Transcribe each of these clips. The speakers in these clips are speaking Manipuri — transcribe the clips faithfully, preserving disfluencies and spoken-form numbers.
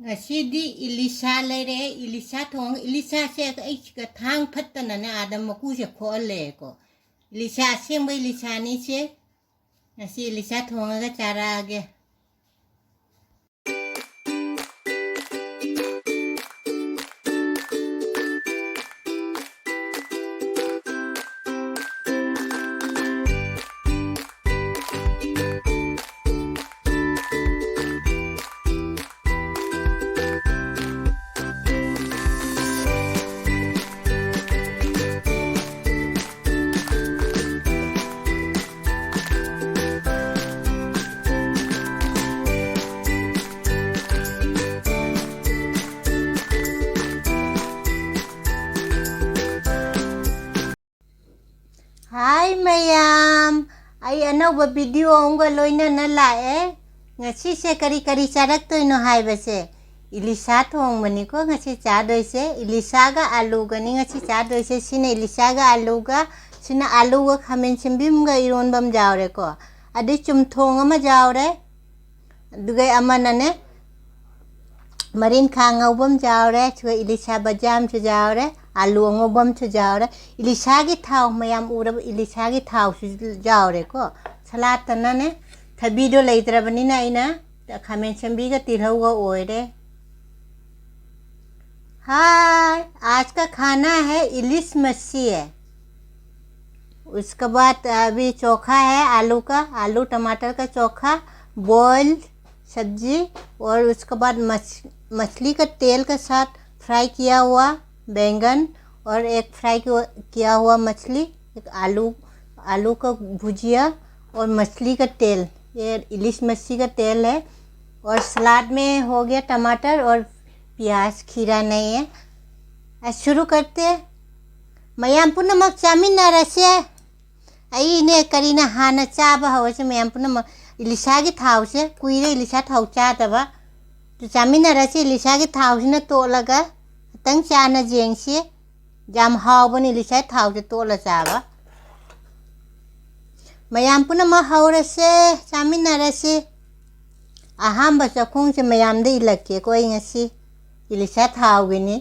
ꯉꯁꯤꯗꯤ ꯏꯂꯤꯁꯥ ꯂꯩꯔꯛꯑꯦ, ꯏꯂꯤꯁꯥ ꯊꯣꯡ-, ꯏꯂꯤꯁꯥꯁꯦ ꯑꯩꯒ ꯊꯥꯡ ꯐꯠꯇꯅꯅꯦ ꯑꯥꯗ ꯃꯀꯨꯁꯦ ꯈꯣꯛꯍꯜꯂꯦꯀꯣ꯫ ꯏꯂꯤꯁꯥ, ꯑꯁꯦꯡꯕ ꯏꯂꯤꯁꯥꯅꯤꯁꯦ꯫ ꯉꯁꯤ ꯏꯂꯤꯁꯥ ꯊꯣꯡꯉꯒ ꯆꯥꯔꯛꯑꯒꯦ꯫ ꯍꯥꯏ ꯃꯌꯥꯝ, ꯑꯩ ꯑꯅꯧꯕ ꯚꯤꯗꯤꯑꯣ ꯑꯃꯒ ꯂꯣꯏꯅꯅ ꯂꯥꯛꯑꯦ꯫ ꯉꯁꯤꯁꯦ ꯀꯔꯤ ꯀꯔꯤ ꯆꯥꯔꯛꯇꯣꯏꯅꯣ ꯍꯥꯏꯕꯁꯦ, ꯏꯂꯤꯁꯥ ꯊꯣꯡꯕꯅꯤꯀꯣ ꯉꯁꯤ ꯆꯥꯗꯣꯏꯁꯦ꯫ ꯏꯂꯤꯁꯥꯒ ꯑꯥꯂꯨꯒꯅꯤ ꯉꯁꯤ ꯆꯥꯗꯣꯏꯁꯦ꯫ ꯁꯤꯅ ꯏꯂꯤꯁꯥꯒ ꯑꯥꯂꯨꯒ, ꯁꯤꯅ ꯑꯥꯂꯨꯒ ꯈꯥꯃꯦꯟ ꯁꯤꯟꯕꯤꯝꯒ ꯏꯔꯣꯟꯕ ꯑꯃ ꯌꯥꯎꯔꯦꯀꯣ꯫ ꯑꯗꯩ ꯆꯨꯝꯊꯣꯡ ꯑꯃ ꯌꯥꯎꯔꯦ꯫ ꯑꯗꯨꯒ ꯑꯃꯅꯅꯦ, ꯃꯔꯤꯟꯈꯥ ꯉꯧꯕ ꯑꯃ ꯌꯥꯎꯔꯦ, ꯑꯗꯨꯒ ꯏꯂꯤꯁꯥ ꯕꯖꯥ ꯑꯃꯁꯨ ꯌꯥꯎꯔꯦ, ꯑꯥꯂꯨ ꯑꯉꯧꯕ ꯑꯃꯁꯨ ꯌꯥꯎꯔꯦ꯫ ꯏꯂꯤꯁꯥꯒꯤ ꯊꯥꯎ, ꯃꯌꯥꯝ ꯎꯔꯕ ꯏꯂꯤꯁꯥꯒꯤ ꯊꯥꯎꯁꯨ ꯌꯥꯎꯔꯦꯀꯣ꯫ ꯁꯂꯥꯠꯇꯅꯅꯦ, ꯊꯕꯤꯗꯣ ꯂꯩꯇ꯭ꯔꯕꯅꯤꯅ ꯑꯩꯅ ꯈꯥꯃꯦꯟ ꯁꯦꯝꯕꯤꯒ ꯇꯤꯜꯍꯧꯒ ꯑꯣꯏꯔꯦ꯫ हाय, आज का खाना है इलिश मच्छी है। उसके बाद अभी चोखा है आलू का, आलू टमाटर का चोखा, बॉइल्ड सब्जी, और उसके बाद मछ-, मछली का तेल के साथ फ्राई किया हुआ बैंगन, और एक फ्राई किया हुआ मछली, एक आलू, आलू का भुजिया और मछली का तेल, ये इलिश मच्छी का तेल है। और सलाद में हो गया टमाटर और प्याज, खीरा नहीं है। आज शुरू करते हैं। ꯃꯌꯥꯝ ꯄꯨꯝꯅꯃꯛ ꯆꯥꯃꯤꯟꯅꯔꯁꯦ꯫ ꯑꯩꯅꯦ ꯀꯔꯤꯅ ꯍꯥꯟꯅ ꯆꯥꯕ ꯍꯧꯔꯁꯦ ꯃꯌꯥꯝ ꯄꯨꯝꯅꯃꯛ꯫ ꯏꯂꯤꯁꯥꯒꯤ ꯊꯥꯎꯁꯦ ꯀꯨꯏꯔꯦ ꯏꯂꯤꯁꯥ ꯊꯥꯎ ꯆꯥꯗꯕ꯫ ꯑꯗꯨ ꯆꯥꯃꯤꯟꯅꯔꯁꯤ ꯏꯂꯤꯁꯥꯒꯤ ꯊꯥꯎꯁꯤꯅ ꯇꯣꯠꯂꯒ ꯈꯤꯇꯪ ꯆꯥꯅ ꯌꯦꯡꯁꯤ꯫ ꯌꯥꯝ ꯍꯥꯎꯕꯅꯤ ꯏꯂꯤꯁꯥ ꯊꯥꯎꯁꯦ ꯇꯣꯠꯂ ꯆꯥꯕ꯫ ꯃꯌꯥꯝ ꯄꯨꯝꯅꯃꯛ ꯍꯧꯔꯁꯦ, ꯆꯥꯃꯤꯟꯅꯔꯁꯤ꯫ ꯑꯍꯥꯟꯕ ꯆꯥꯛꯈꯨꯝꯁꯦ ꯃꯌꯥꯝꯗ ꯏꯜꯂꯛꯀꯦꯀꯣ ꯑꯩ ꯉꯁꯤ꯫ ꯏꯂꯤꯁꯥ ꯊꯥꯎꯒꯤꯅꯤ꯫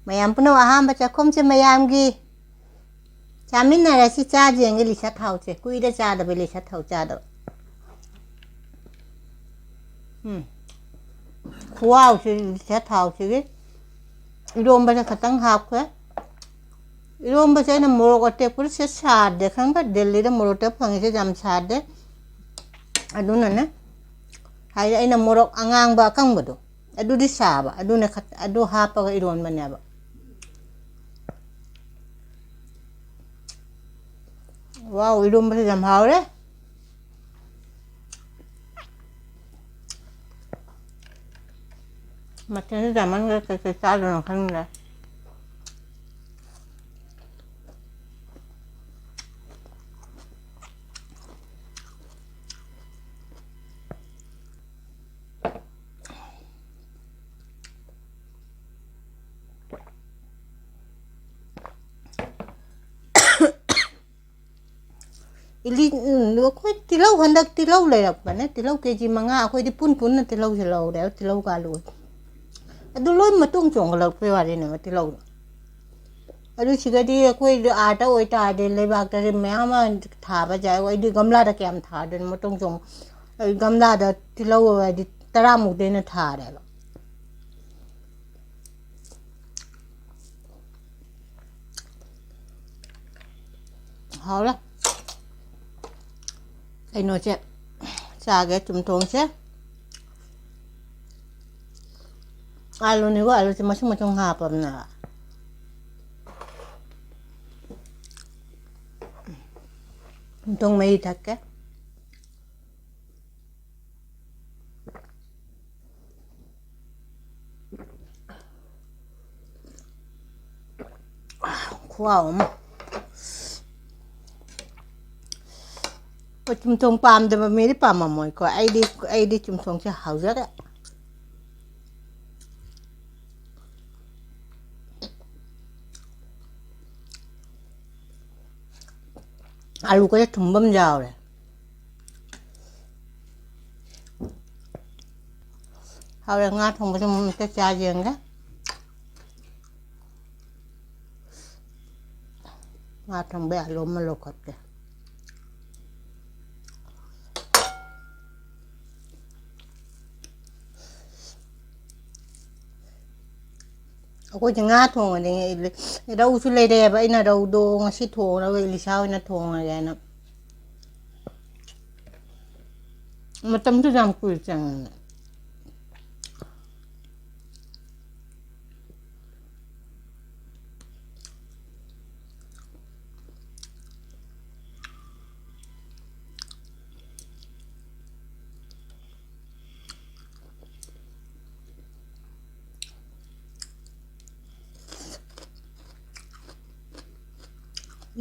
ꯃꯌꯥꯝ ꯄꯨꯝꯅꯃꯛ ꯑꯍꯥꯟꯕ ꯆꯥꯛꯈꯨꯝꯁꯦ ꯃꯌꯥꯝꯒꯤ꯫ ꯆꯥꯃꯤꯟꯅꯔꯁꯤ, ꯆꯥꯁꯦ ꯌꯦꯡꯒꯦ ꯂꯤꯁꯥ ꯊꯥꯎꯁꯦ꯫ ꯀꯨꯏꯔꯦ ꯆꯥꯗꯕ ꯂꯤꯁꯥ ꯊꯥꯎ ꯆꯥꯗꯕ꯫ ꯎꯝ꯫ ꯈꯨꯍꯥꯎꯁꯤ ꯂꯤꯁꯥ ꯊꯥꯎꯁꯤꯒꯤ꯫ ꯏꯔꯣꯝꯕꯁꯦ ꯈꯇꯪ ꯍꯥꯞꯈ꯭ꯔꯦ꯫ ꯏꯔꯣꯝꯕꯁꯦ ꯑꯩꯅ ꯃꯣꯔꯣꯛ ꯑꯇꯦꯛꯄꯁꯦ ꯁꯥꯗꯦ, ꯈꯪꯕ꯭ꯔꯥ? ꯗꯦꯜꯂꯤꯗ ꯃꯣꯔꯣꯛ ꯑꯇꯦꯛꯄ ꯐꯪꯉꯤꯁꯦ ꯌꯥꯝ ꯁꯥꯗꯦ꯫ ꯑꯗꯨꯅꯅꯦ, ꯍꯥꯏꯗꯤ ꯑꯩꯅ ꯃꯣꯔꯣꯛ ꯑꯉꯥꯡꯕ ꯑꯀꯪꯕꯗꯣ, ꯑꯗꯨꯗꯤ ꯁꯥꯕ, ꯑꯗꯨꯅ ꯈꯠ-, ꯑꯗꯨ ꯍꯥꯞꯄꯒ ꯏꯔꯣꯟꯕꯅꯦꯕ꯫ ꯋꯥꯎ, ꯏꯔꯣꯝꯕꯁꯦ ꯌꯥꯝ ꯍꯥꯎꯔꯦ꯫ ꯃꯊꯦꯜꯁꯦ ꯌꯥꯝꯃꯟꯈ꯭ꯔꯦ, ꯀꯩꯀꯩ ꯆꯥꯗꯣꯏꯅꯣ ꯈꯪꯗ꯭ꯔꯦ꯫ ꯏꯂꯤ-, ꯎꯝ, ꯑꯩꯈꯣꯏ ꯇꯤꯜꯍꯧ, ꯍꯟꯗꯛ ꯇꯤꯜꯍꯧ ꯂꯩꯔꯛꯄꯅꯦ꯫ ꯇꯤꯜꯍꯧ ꯀꯦ ꯖꯤ ꯃꯉꯥ, ꯑꯩꯈꯣꯏꯗꯤ ꯄꯨꯟ ꯄꯨꯟꯅ ꯇꯤꯜꯍꯧꯁꯦ ꯂꯧꯔꯦ, ꯇꯤꯜꯍꯧꯒ ꯑꯂꯨꯒ꯫ ꯑꯗꯨ ꯂꯣꯏ ꯃꯇꯣꯡ ꯆꯣꯡꯈꯠꯂꯛꯄꯩ ꯋꯥꯔꯤꯅꯦꯕ ꯇꯤꯜꯍꯧꯗꯣ꯫ ꯑꯗꯨ ꯁꯤꯗꯗꯤ ꯑꯩꯈꯣꯏꯗꯤ ꯑꯥꯗ ꯑꯣꯏꯇꯥꯔꯗꯤ ꯂꯩꯕꯥꯛꯇꯗꯤ ꯃꯌꯥꯝ ꯑꯃ ꯊꯥꯕ ꯌꯥꯏ꯫ ꯑꯩꯗꯤ ꯒꯝꯂꯥꯗ ꯀꯌꯥꯝ ꯊꯥꯗꯣꯏꯅꯣ ꯃꯇꯣꯡ ꯆꯣꯡ-, ꯑꯩ ꯒꯝꯂꯥꯗ ꯇꯤꯜꯍꯧ ꯍꯥꯏꯗꯤ ꯇꯔꯥꯃꯨꯛꯇꯩ ꯍꯦꯟꯅ ꯊꯥꯔꯦꯕ꯫ ꯍꯥꯎꯔꯦ꯫ ꯀꯩꯅꯣꯁꯦ ꯆꯥꯒꯦ, ꯆꯨꯝꯊꯣꯡꯁꯦ꯫ ꯑꯥꯂꯨꯅꯤꯀꯣ, ꯑꯥꯂꯨꯁꯦ ꯃꯁꯨꯡ ꯃꯁꯨꯡ ꯍꯥꯞꯄꯕꯅꯦꯕ꯫ ꯆꯨꯝꯊꯣꯡ ꯃꯍꯤ ꯊꯛꯀꯦ꯫ ꯈꯨꯍꯥꯎ ꯑꯃ꯫ ꯍꯣꯏ, ꯆꯨꯝꯊꯣꯡ ꯄꯥꯝꯗꯕ ꯃꯤꯗꯤ ꯄꯥꯝꯃꯝꯃꯣꯏꯀꯣ꯫ ꯑꯩꯗꯤ, ꯑꯩꯗꯤ ꯆꯨꯝꯊꯣꯡꯁꯦ ꯍꯥꯎꯖꯔꯦ꯫ ꯑꯥꯂꯨ ꯈꯔ ꯊꯨꯝꯕ ꯑꯃ ꯌꯥꯎꯔꯦ꯫ ꯍꯥꯎꯔꯦ, ꯉꯥ ꯊꯣꯡꯕꯁꯨ ꯑꯃꯨꯛ ꯑꯝꯇ ꯆꯥꯁꯤ ꯌꯦꯡꯒꯦ꯫ ꯉꯥ ꯊꯣꯡꯕ ꯌꯥ ꯂꯣꯝꯃ ꯂꯧꯈꯠꯀꯦ꯫ ꯑꯩꯈꯣꯏꯗꯤ ꯉꯥ ꯊꯣꯡꯉꯗꯤ ꯔꯧꯁꯨ ꯂꯩꯔꯛꯑꯦꯕ꯫ ꯑꯩꯅ ꯔꯧꯗꯣ ꯉꯁꯤ ꯊꯣꯡꯉꯔꯣꯏ, ꯏꯂꯤꯁꯥ ꯑꯣꯏꯅ ꯊꯣꯡꯉꯒꯦꯅ꯫ ꯃꯇꯝꯗꯨ ꯌꯥꯝ ꯀꯨꯏ ꯆꯪꯉꯦ꯫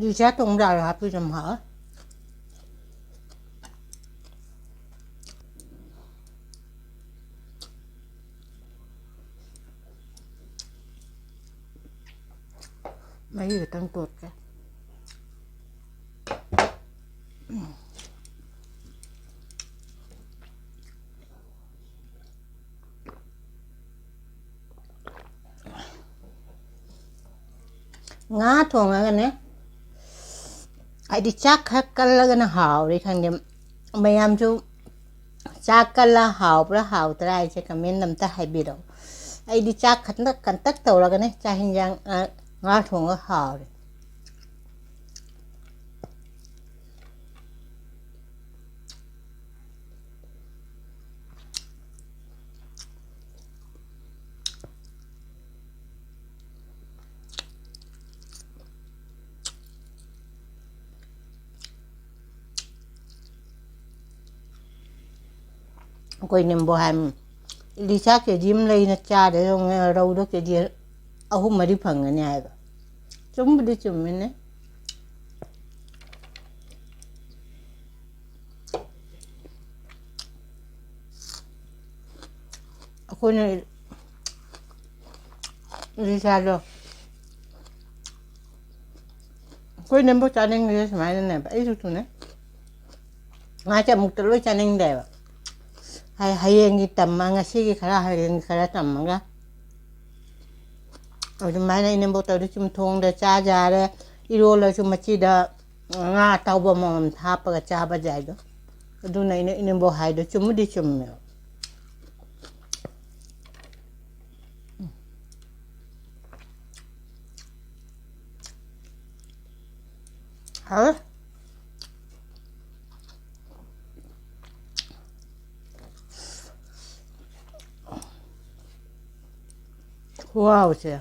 ꯂꯤꯆꯥ ꯇꯣꯡ ꯖꯥꯔ ꯍꯥꯞꯄꯤ ꯌꯥꯝ ꯍꯥꯎꯋꯦ꯫ ꯃꯍꯤ ꯈꯤꯇꯪ ꯇꯣꯠꯀꯦ꯫ ꯉꯥ ꯊꯣꯡꯉꯒꯅꯦ, ꯍꯥꯏꯗꯤ ꯆꯥꯛ ꯈꯔ ꯀꯜꯂꯒꯅ ꯍꯥꯎꯔꯦ ꯈꯪꯗꯦ꯫ ꯃꯌꯥꯝꯁꯨ ꯆꯥꯛ ꯀꯜꯂ ꯍꯥꯎꯕ꯭ꯔꯥ ꯍꯥꯎꯇ꯭ꯔꯥ ꯍꯥꯏꯁꯦ comment ꯑꯝꯇ ꯍꯥꯏꯕꯤꯔꯛꯑꯣ꯫ ꯑꯩꯗꯤ ꯆꯥꯛ ꯈꯟꯇꯛ ꯀꯟꯇꯛ ꯇꯧꯔꯒꯅꯦ ꯆꯥꯛ ꯍꯤꯟꯖꯥꯡ, ꯑ, ꯉꯥ ꯊꯣꯡꯉꯒ ꯍꯥꯎꯔꯦ꯫ ꯑꯩꯈꯣꯏ ꯅꯦꯝꯕꯣ ꯍꯥꯏ, "ꯏꯂꯤꯁꯥ ꯀꯦ ꯖꯤ ꯑꯃ ꯂꯩꯅ ꯆꯥꯗ ꯌꯦꯡꯉꯨꯅꯦ, ꯔꯧꯗꯣ ꯀꯦ ꯖꯤ ꯑꯍꯨꯝ ꯃꯔꯤ ꯐꯪꯒꯅꯤ" ꯍꯥꯏꯕ꯫ ꯆꯨꯝꯕꯨꯗꯤ ꯆꯨꯝꯃꯤꯅꯦ꯫ ꯑꯩꯈꯣꯏꯅ ꯏꯂꯤꯁꯥꯗꯣ, ꯑꯩꯈꯣꯏ ꯅꯦꯝꯕꯣ ꯆꯥꯅꯤꯡꯉꯤꯁꯦ ꯁꯨꯃꯥꯏꯅꯅꯦꯕ, ꯑꯩꯁꯨ ꯊꯨꯅꯦ꯫ ꯉꯥꯁꯦ ꯑꯃꯨꯛꯇ ꯂꯣꯏ ꯆꯥꯅꯤꯡꯗꯦꯕ꯫ ꯍꯌꯦꯡꯒꯤ ꯇꯝꯃ, ꯉꯁꯤꯒꯤ ꯈꯔ, ꯍꯌꯦꯡꯒꯤ ꯈꯔ ꯇꯝꯃꯒ ꯑꯗꯨꯃꯥꯏꯅ ꯏꯅꯦꯝꯕꯣꯛ ꯇꯧꯔꯤ꯫ ꯆꯨꯝꯊꯣꯡꯗ ꯆꯥꯖꯔꯦ, ꯏꯔꯣꯜꯂꯁꯨ ꯃꯆꯤꯗ ꯉꯥ ꯑꯇꯥꯎꯕ ꯑꯃꯃꯝ ꯍꯥꯞꯄꯒ ꯆꯥꯕ ꯌꯥꯏꯗꯣ꯫ ꯑꯗꯨꯅ ꯑꯩꯅ ꯏꯅꯦꯝꯕꯣꯛ ꯍꯥꯏꯗꯣ ꯆꯨꯝꯕꯨꯗꯤ ꯆꯨꯝꯃꯦꯕ꯫ ꯍꯥꯎꯋꯦ꯫ ꯈꯨꯍꯥꯎꯁꯦ꯫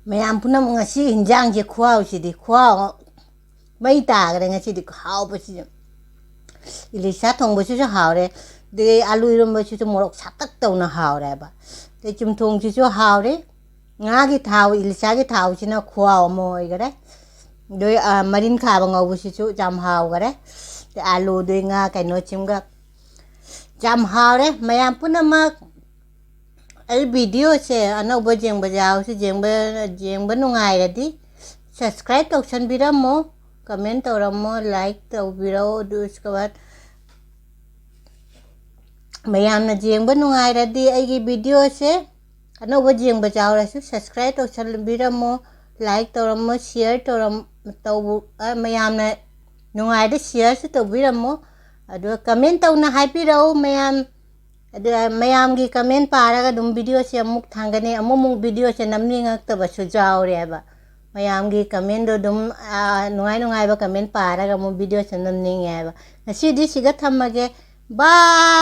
ꯃꯌꯥꯝ ꯄꯨꯝꯅꯃꯛ, ꯉꯁꯤ ꯍꯤꯟꯖꯥꯡꯁꯦ ꯈꯨꯍꯥꯎꯁꯤꯗꯤ, ꯈꯨꯍꯥꯎ ꯃꯩ ꯇꯥꯈ꯭ꯔꯦ ꯉꯁꯤꯗꯤ, ꯍꯥꯎꯕꯁꯤꯁꯨ꯫ ꯏꯂꯤꯁꯥ ꯊꯣꯡꯕꯁꯤꯁꯨ ꯍꯥꯎꯔꯦ, ꯑꯗꯩ ꯑꯥꯂꯨ ꯏꯔꯣꯟꯕꯁꯤꯁꯨ ꯃꯣꯔꯣꯛ ꯁꯥꯇꯛ ꯇꯧꯅ ꯍꯥꯎꯔꯦꯕ, ꯑꯗꯩ ꯆꯨꯝꯊꯣꯡꯁꯤꯁꯨ ꯍꯥꯎꯔꯦ꯫ ꯉꯥꯒꯤ ꯊꯥꯎ, ꯏꯂꯤꯁꯥꯒꯤ ꯊꯥꯎꯁꯤꯅ ꯈꯨꯍꯥꯎ ꯑꯃ ꯑꯣꯏꯈꯔꯦ꯫ ꯑꯗꯩ, ꯑ, ꯃꯔꯤꯟ ꯈꯥꯕ ꯉꯧꯕꯁꯤꯁꯨ ꯌꯥꯝ ꯍꯥꯎꯈꯔꯦ꯫ ꯑꯗꯩ ꯑꯥꯂꯨꯗꯩ ꯉꯥ ꯀꯩꯅꯣꯁꯤꯡꯒ ꯌꯥꯝ ꯍꯥꯎꯔꯦ꯫ ꯃꯌꯥꯝ ꯄꯨꯝꯅꯃꯛ ꯑꯩ videoꯁꯦ ꯑꯅꯧꯕ ꯌꯦꯡꯕ ꯌꯥꯎꯁꯤ, ꯌꯦꯡꯕ, ꯌꯦꯡꯕ ꯅꯨꯡꯉꯥꯏꯔꯗꯤ subscribe ꯇꯧꯁꯟꯕꯤꯔꯝꯃꯣ, comment ꯇꯧꯔꯝꯃꯣ, like ꯇꯧꯕꯤꯔꯛꯑꯣ꯫ ꯑꯗꯨ ꯃꯌꯥꯝꯅ ꯌꯦꯡꯕ ꯅꯨꯡꯉꯥꯏꯔꯗꯤ ꯑꯩꯒꯤ videoꯁꯦ ꯑꯅꯧꯕ ꯌꯦꯡꯕ ꯌꯥꯎꯔꯁꯨ subscribe ꯇꯧꯁꯟꯕꯤꯔꯝꯃꯣ, like ꯇꯧꯔꯝꯃꯣ, share ꯇꯧꯔꯝ-, ꯇꯧꯕ-, ꯑ, ꯃꯌꯥꯝꯅ ꯅꯨꯡꯉꯥꯏꯔꯗꯤ shareꯁꯨ ꯇꯧꯕꯤꯔꯝꯃꯣ꯫ ꯑꯗꯨꯒ comment ꯇꯧꯅ ꯍꯥꯏꯕꯤꯔꯛꯎ ꯃꯌꯥꯝ꯫ ꯑꯗꯨꯒ ꯃꯌꯥꯝꯒꯤ comment ꯄꯥꯔꯒ ꯑꯗꯨꯝ videoꯁꯦ ꯑꯃꯨꯛ ꯊꯥꯡꯒꯠꯅꯤ, ꯑꯃꯨꯛ ꯑꯃꯨꯛ videoꯁꯦ ꯅꯝꯅꯤꯡꯉꯛꯇꯕꯁꯨ ꯌꯥꯎꯔꯦꯕ꯫ ꯃꯌꯥꯝꯒꯤ commentꯗꯣ ꯑꯗꯨꯝ, ꯑ, ꯅꯨꯡꯉꯥꯏ ꯅꯨꯡꯉꯥꯏꯕ comment ꯄꯥꯔꯒ ꯑꯃꯨꯛ videoꯁꯦ ꯅꯝꯅꯤꯡꯉꯦ ꯍꯥꯏꯕ꯫ ꯉꯁꯤꯗꯤ ꯁꯤꯒ ꯊꯝꯃꯒꯦ꯫ Bye꯫